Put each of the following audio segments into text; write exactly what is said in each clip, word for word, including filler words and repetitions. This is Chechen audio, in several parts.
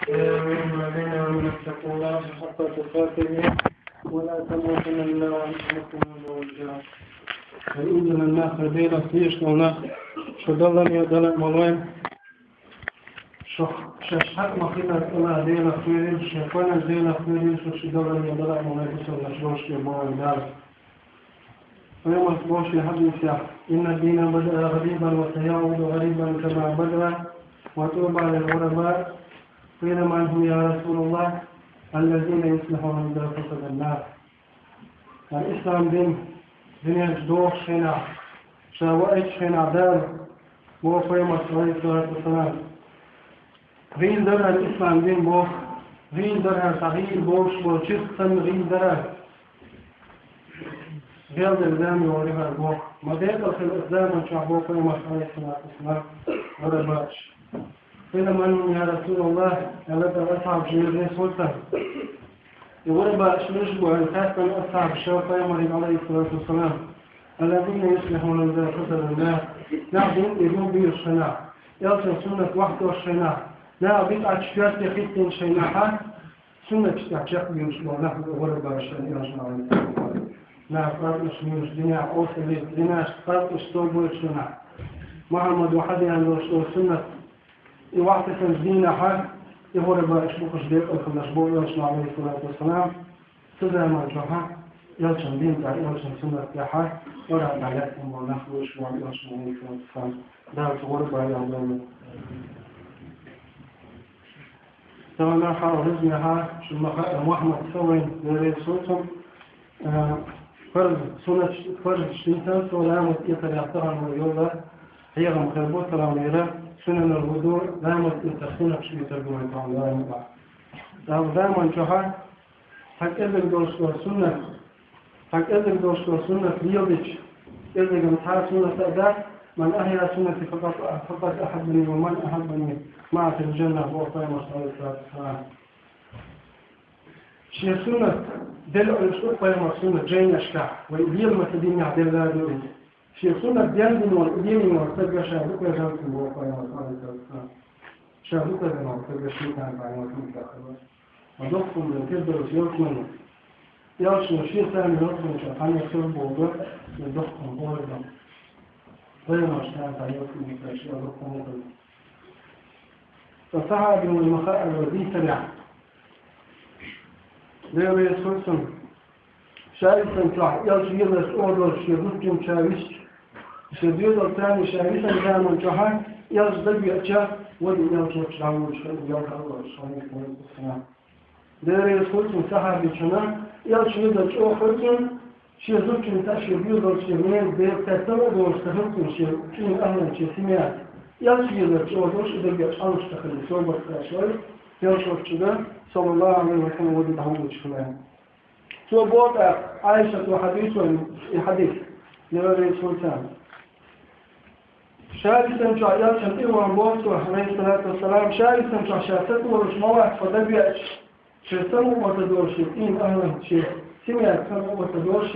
يا أيها الذين آمنوا اتقوا الله حق تقاته ولا تموتن إلا وأنتم مسلمون. فإن الناس بين الصيش والناس شدلا يدلا ملوين. شخ شخ حق مخينا الله دينا خيرين شيخنا دينا خيرين شخ شدلا يدلا ملوين. بسم الله شوش يا مولى دار. فيوم الخروج في حديثه: إن الدين بدأ غريبا وسيعود غريبا كما بدأ، وطوبى للغرباء. قيل: من هم يا رسول الله؟ الذين يصلحون إذا فسد الناس. الإسلام دين، دين يجدوه شينا، شاوئت شينا دار، وفيوم عليه الصلاة والسلام. Гъийла дарал ислам дин боху, гъийла дарал, цхьа гъийла бохуш болу чуьрк санна гъийла дарал. Гел дерг зама йогӀур яхар боху. Ма декъала хила оцу заман чохь боху пайхамар, алейхиссалату вассалам, гӀара бааш. Къила ман хӀум, я Расулаллах, аьлла тӀаккха асхьабаша, Реза хуьлда царна. И гӀара бааш муьлш бу аьлла хаьттина асхьабаша пайхамаре, алейхиссалату вассалам. Аллазина юслихуна иза фасада ннас. Нах дин тӀе юхабуьйлуш хенахь, элчан суннат вахтош хенахь, наха бидӀаташ коьрте хӀиттийна хенахь, суннаташ тӀехь чекхбуьйлуш болу нах бу гӀара бааш аьлла элчано, алейхиссалату вассалам. Наха къаркъаш муьйлуш динехь, осаллица динаш къаркъаш совбойтуш хенахь, Мухьаммада хьадеана долуш долу суннат, и вахтесанчу дийнахьа, и гӀара бааш бу уьш декъала хиларш боху элчано, алейхиссалату вассалам. Цу заман чохьа элчан дин тӀехь, элчан суннат тӀехьа, къоран тӀехь лаьттина болу нах бу уьш боху элчано, алейхиссалату вассалам. Дала цу гӀара бааш аьлла. Тахана хьал хӀуьжнехьа, шун ма хаьа, Мухьаммад ца вайн, Дела Реза хуьлда цунна, а, фарз, суннат, фарз шинсан со ламаз тӀетарехь тахана вай йолла, хьехам хир бу тахана вайра, сунанал вуду, ламаз тӀетар суннаташ тӀетар ду вай тахана ламаз. Цхьана заман чохьа, цхьа кӀезиг долуш долу суннат, цхьа кӀезиг долуш долу суннат леладича, кӀезиган цхьа а суннат а дац, ман ахьйа суннати факъад, факъад ахьаббани, ва ман ахьаббани маъа фил джанна, боху пайхамара, алейхиссалату вассалам. Шен суннат делла Ӏуьллуш ду пайхамара суннат жайнашкахь, вай лела ма ца динехь делла а ду иза. Шен суннат дендина волу, лелийна волу стаг ша дукха везан ца боху пайхамара, алейхиссалату вассалам. Ша дукха везан волу стаг шен пайхамара суннат. Ма доккхун бен Фирдавс ялсамани. Ялсамани шен царна ялсамани чохь хьанна хир боху, ма доккхун боху. Пайхамара царна ялсамани чохь ма доккхун боху. Ткъа сахьабин вай ма хаьара вай дийцарехь. Дела Реза хуьлда цунна. Ша висина чохь, элча везарца чӀогӀа долуш шен зудчуьнца ша висча, шен доьзалца ша висина заман чохьа, элча дагавеача, вади элча волчу дӀаволуш хилла, ялх а волуш, алейхиссалату вассалам. Дела Реза хуьлда цунна, сахьабичунна, элча везар чӀогӀа хуьлда цунна, шен зудчуьнца, шен доьзалца, шен ненан бераца цхьа самукъа долуш ца хилла цунна, шен цӀийнан ахӀланца, шен семьяца. Элча везар чӀогӀа долуш, и дагавеача Ӏалуш ца хилла, собар ца еш вай, элча волчу чӀогӀа, саллаллаху алейхи ва саллям, вади дӀаволуш хилла. Цо боху тӀаккха, Ӏайшата хьадийцина и хьадис, Дела Реза хуьлда царна. Ша висина чохь элчанна тӀе а вахана боху цо, алейхиссалату вассалам, ша висина чохь ша сатоьхуш ма вац, тхо дагавеача, шен самукъа ма ца долуш, шен цӀийнан ахӀланца, шен семьяца самукъа ма ца долуш,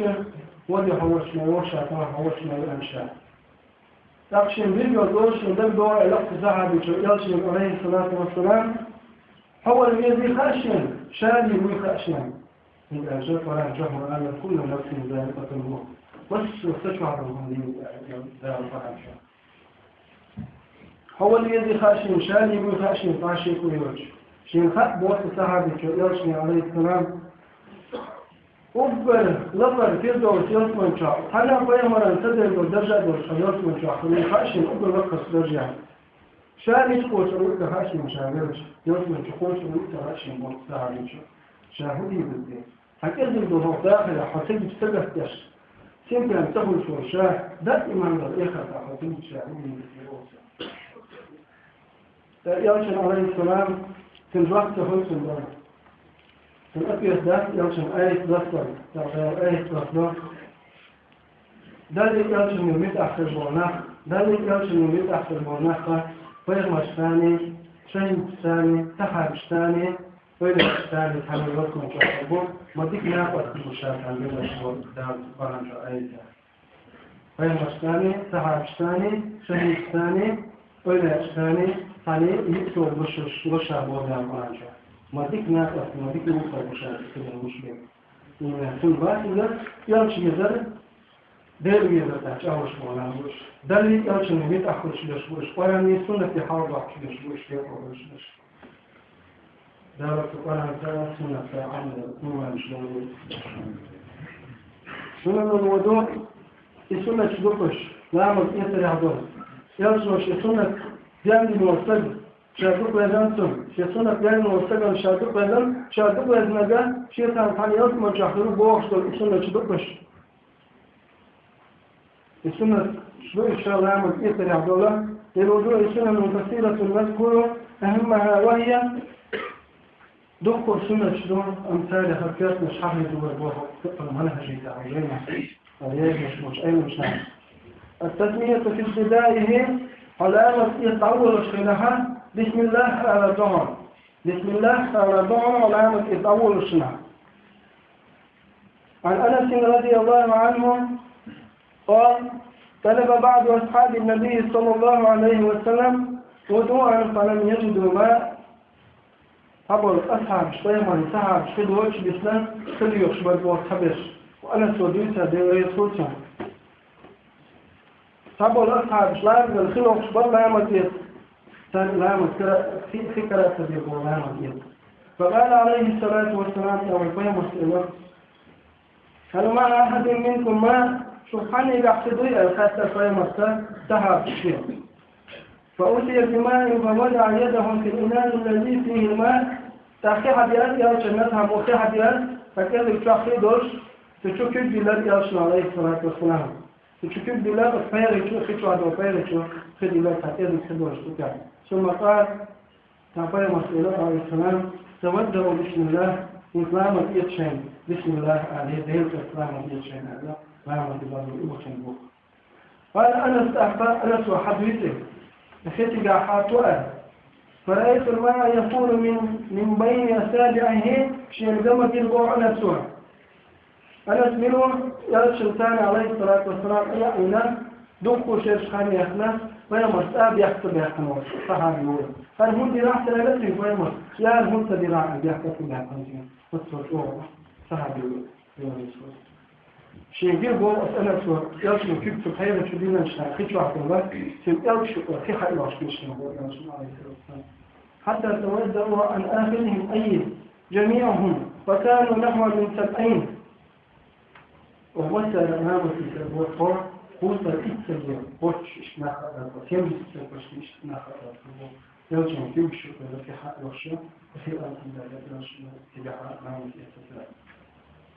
вади хьо волчу ма ву ша, тахана хьо волчу ма ву аьлла ша. ТӀаккха шен билггал долуш, шен дагадогӀу аьлла цу сахьабичо элчане, алейхиссалату вассалам, хьо вала везий хаьа шена, ша лийр вуй хаьа шена. ХӀунда аьлча Къуръан чохь ма аьлла: «Куллу нафсин заикъатул мавт». Массо а са чохь долу хӀума лийр ву аьлла Дала Къуръан чохь. Хьо вала везий хаьа шена, ша лийр вуй хаьа шена, цхьа а шеко йоцуш. Шена хаьа боху сахьабичо элчане, алейхиссалам, уггар лапара Фирдавс ялсамани чохь, цхьана а пайхамаран ца делла долу даржа долуш хьо ялсамани чохь хилар хаьа шена, уггар лакхарчу даржехь. Ша мича кхочур ву ца хаьа шена ша велча, ялсамани чу кхочур ву ца хаьа шена боху сахьабичо. Ша хӀун дийр ду те? Хьан кӀезиг долу хӀокху дахарехь хьо ца гича сагатдеш, синтем ца хуьлуш волу ша, даиман долу эхартахь хьо ца гича ша хӀун дийр ду те оцу? Ткъа элчано, алейхиссалам, цуьнан жоп ца хуьлу цунна бара. Цуьнан ответ дац элчано аят доссалла, цара аят доссало. Далла а элчанна а муьтӀахь хир болу нах, Далла а элчанна а муьтӀахь хир болу нах, пайхамаршцаний, шахӀидашцаний, сахьабашцаний, эвлаяашцаний цхьаьна ялсамани чохь хир бу, ма дика накъост бу ша царна динарш боху Дала Къуръан чохь аятехь. Пайхамаршцаний, сахьабашцаний, шахӀидашцаний, эвлаяашцаний, Цхьанне йиъ сов луш, луш, луш бола Къуръан чу. Ма дика накъост, ма дика юкъе луш, цхьанне луш бе. Иман цун бацилла, элча везар, Дела везар, тӀаккха чӀоагӀа луш бола нах ба уж. Далла, элчанна муьтӀахь хулаш луш ба уж, Къуръанна, суннатта хьалха хулаш луш, кхы хулаш луш. Дала цу Къуръанца, суннатца Ӏамал иман чу долу. Сунанул вуду, и суннаташ ду-кх уж, ламаз эцарехь долу. Элчано шен суннат денна волу стаг, ша дукха везна цунна, шен суннат денна волу стагана ша дукха везна, ша дукха везнарг, шен царна цхьана ялсаманчохь хир ву бохуш долу и суннаташ ду-кх уж. И суннаташ ду, ин ша Аллах, ламаз эцарехь долу, лил вудуи сунанун касиратун назкуру ахӀаммахӀа ва хӀия. Дуккха суннаташ ду, амма царах коьртанаш хьахийна ду вай боху фикъхӀул манхӀажица хьажийна, хьажийна болчу Ӏеламнаха. Ат-тасмияту фи ибтидаихӀи, хьо ламаз эца дӀаволалуш хенахь, бисмиллахӀ алар ду хьо. БисмиллахӀ алар ду хьо, хьо ламаз эца дӀаволалуш хенахь. عن أنس رضي الله عنه قال: طلب بعض أصحاب النبي صلى الله عليه وسلم وضوءا فلم يجدوا ماء. Цхьаболу асхьабаш, пайхамаран сахьабаш хи доцуш бисна, хи доьхуш бара боху цхьаберш. Анаса дуьйцу, Дела реза хуьлда цунна. Цхьаболу асхьабаш ламазан хи лохуш бара ламаз эца. Царна ламаз кара-, хи, хи карор ца дира боху ламаз эца. فقال عليه الصلاة والسلام, тӀаккха вайн пайхамарс элира: هل مع أحد منكم ماء؟ Шух цхьаннегахь хи дуй аьлла хаьттира пайхамарца сахьабаша. فأتي بماء فوضع يده في الإناء الذي فيه الماء. ТӀаккха хи хьадеара, элчанна цхьаммо хи хьадеара, цхьа кӀезиг чохь хи долуш, цу чу куьг диллира элчано, Ӏалайхиссалату вассалам. Цу чу куьг диллира, оцу пайхи чу, хи чохь долу пайхи чу хи диллира, цхьа кӀезиг хи долуш цу тӀехь. ثم قال, тӀаккха пайхамарс элира, Ӏалайхиссалам: توضؤوا بسم الله, хӀинца ламаз эца шайна, бисмиллахӀ алий, Делан цӀарца ламаз эца шайна аьлла, ламаз диллар и бу шайна боху. قال أنس, тӀаккха Анаса хьадуьйцу, хи цигахь хьатоьу аьлла. فرأيت الماء يخر من، من بين أصابعه, шена ган ма гира боху Анаса. Анас мила ву, элчанна, Ӏалайхиссалату вассалам, Ӏе а Ӏийна, дуккха шераш хан яьхна, пайхамарс а бехк ца баьккхина волу сахьаби ву. ХӀара хӀунда дира ахь, аьлла цуьнга пайхамарс, яра хӀунда ца дира ахь, бехк ца баьккхина цуьнга. Оццо чӀогӀа сахьаби ву. Шен гира боху оцу Анаса, элчано куьг цу пайхи чу диллинчу хи чохь долу, цуьнан элча хи хьаоьхуш бу шен боху элчано, Ӏалайхиссалату вассалам. حتى توضأوا عن آخرهم أي جميعهم فكانوا نحو من سبعين. Оха массара а ламаз дийцар боху, кхузткъе итт стаг боцуш иштта нах хилла, семьдесят стаг почти иштта нах хилла. Элчано куьг чу кхуьйла, хи хьаоьхуш, хи алхьамдулиллахӀ, элчано цигахь ламаз эцира.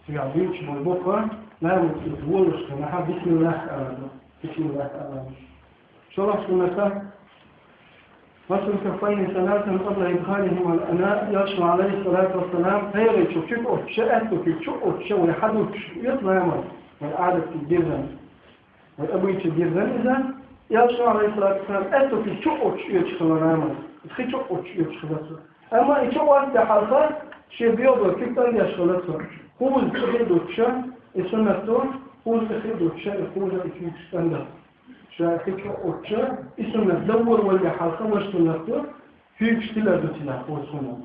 Цигахь дуьйцуш болу боху, ламаз эца волалуш хенахь, бисмиллахӀ алар ду, бисмиллахӀ алар ду. ШолгӀа суннат: غسل الكفين ثلاثا قبل إدخالهما الإناء, элчано, Ӏалайхиссалату вассалам, пайхи чу куьг оьцуш, аьтту куьг чу оьцуш вай хьадуьйцуш оьцу ламаз, вай Ӏадатан бирзан, вай обычай бирзан иза, элчано, Ӏалайхиссалату вассалам, аьтту куьг чу оьцуш оьцуш хилла ламаз, хи чу оьцуш оьцуш хилла цо. Амма и чу оццу хьалха шен боьха куьг тӀандеш хилла цо. Кхузза цӀе хи а дуттуш, и суннат ду, кхузза цӀе хи а дуттуш, и кхузза и куьйгаш тӀандеш. Ша хи чу оьцуш, и суннат дан вар валле хьалха важа суннат ду, куьйгаш тилар ду цигахь, кхузза суннат.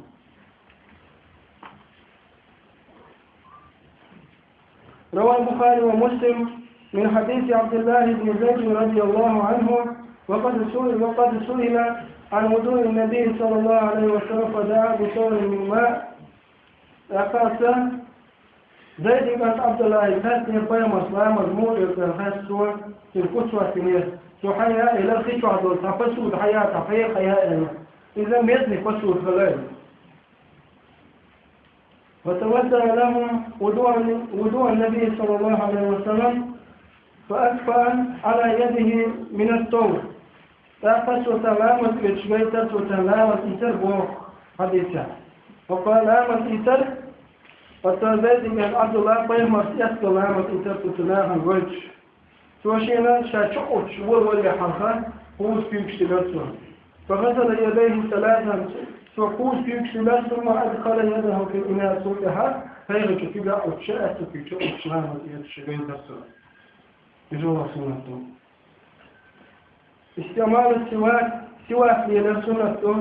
رواه البخاري ومسلم من حديث عبد الله بن زيد رضي الله عنه، وقد سئل، وقد سئل عن وضوء النبي صلى الله عليه وسلم فدعا بثور من ماء. Зайд ибн Абдуллахьига хаьттина, пайхамарс ламаз муха эцара хаьттина цо, цуьнан куц хӀоттийна. Цо хьаяьлла, хи чохь долу цхьа посуда хьаяьлла, цхьа пайхи хьаяьлла. Иза медни посуда хилла. وتوضأ لهم وضوء، وضوء النبي صلى الله عليه وسلم، فأكفأ على يده من الثور. ТӀаккха цо царна ламаз оьцуш гайтар, цо царна ламаз ийцар боху хьадисехь. Хьо ламаз ийцар, оцу Зайд ибн Абдуллахь, пайхамарс эцна ламаз ийцар цо цу нахана гойтуш. Цо шена ша чу оьцуш волавалле хьалха, кхузза куьйгаш тилар цо. فغسل يديه ثلاثا, цо кхузза куьйгаш тилар, ثم أدخل يده في الإناء, цул тӀаьхьа пайхи чу куьг а оьцуш, аьтту куьг чу оьцуш ламаз эцуш гайтар цо. Иза ваха суннат ду. استعمال السواك Сивак лелар суннат ду.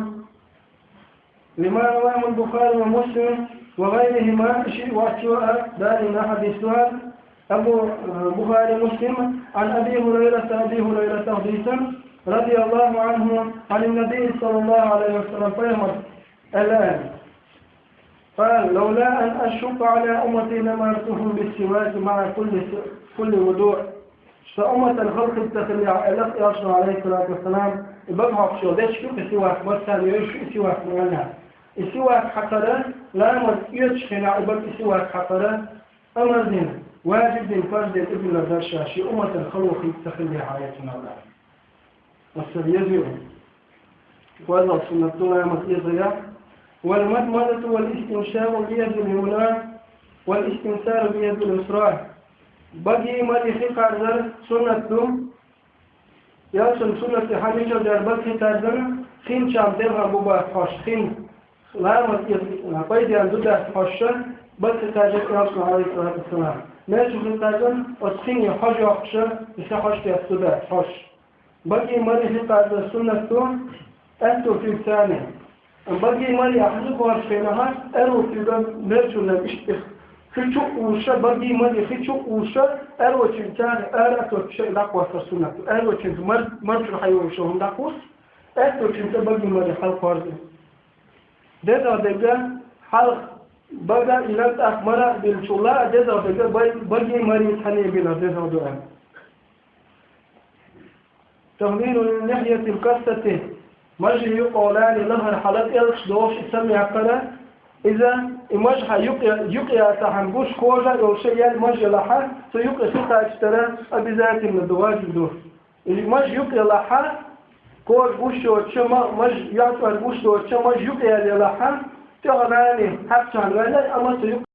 لما رواه البخاري ومسلم وغيرهما, ши вачуа дани на хадисуан, Абу, э, Бухари, Муслим, عن أبي هريرة, Аби Хурайрата хадисан, رضي الله عنه, عن النبي صلى الله عليه وسلم, пайхамар, الآن. قال: لولا أن أشق على أمتي لأمرتهم بالسواك مع كل س-, كل وضوء. Са умматан халкъ хӀиттахилли, Элчано, алейхиссалату вассалам, и бага хьокхуш йолу дечиг ю и сивак, массарна йолуш ю и сивак, ма аьлла. И сивак хьакхара, ламаз оьцучу хенахь и бага и сивак хьакхара, амар дина, важиб дина, фарз дина ибн Назар ша, шен умматан хало хӀиттахилли хьаэцна. Аса еза ю. Вазал суннат ду ламаз иза я. والمضمضة والاستنشاق باليد اليمنى والاستنثار باليد اليسرى. Багийн маре хи кхарзар суннат ду. Элчан суннате хьан мичара дара бага хи кхарзар, хин чам делхам бу бац хьош, хин ламаз иза пайденна ду дац хьош, бага хи кхарзар Элчано, алейхиссалату вассалам. Мичара хи кхарзар, оцу хине хьожа йоккхуш, и са хьожа тесна ду дац хьош. Багийн маре хи кхарзар суннат ду, аьтту куьйга царна. Багийн маре хьан ду кхорзу хенахь, аьрру куьйга мерчунна иштта хи чу а вуьйш, багийн маре хи чу а вуьйш, аьрру куьйга царна ара а тоттуш и дӀакхоссар суннат ду. Аьрру куьйга мар-, марчура хьайолуш хӀума дӀакхосса, аьтту куьйга багийн маре хьалкхорзу. ДезагӀа дерг хьалха бага а йина, тӀаккха мара а биллачул а, дезагӀа дерг бай-, багийн маре цхьаьна бина дезагӀа ду аьлла. تخليل لحية القصة, мажа юкъа лаьцна лахара хьала тӀелгаш дохуш и самаяккхар, иза и мажа юкъа, юкъа яцахьана гуш кожа а йолуш, ял мажа елахь, цу юкъа хи кхачийтар обязательно ду, важиб ду. И мажа юкъа елахь, кожа гуш йоцуш, ма-, мажа йоцуш гуш доцуш, мажа юкъа ял елахь, тӀехь лаьцна хьаьрчахьана ваьлла, амма цу юкъа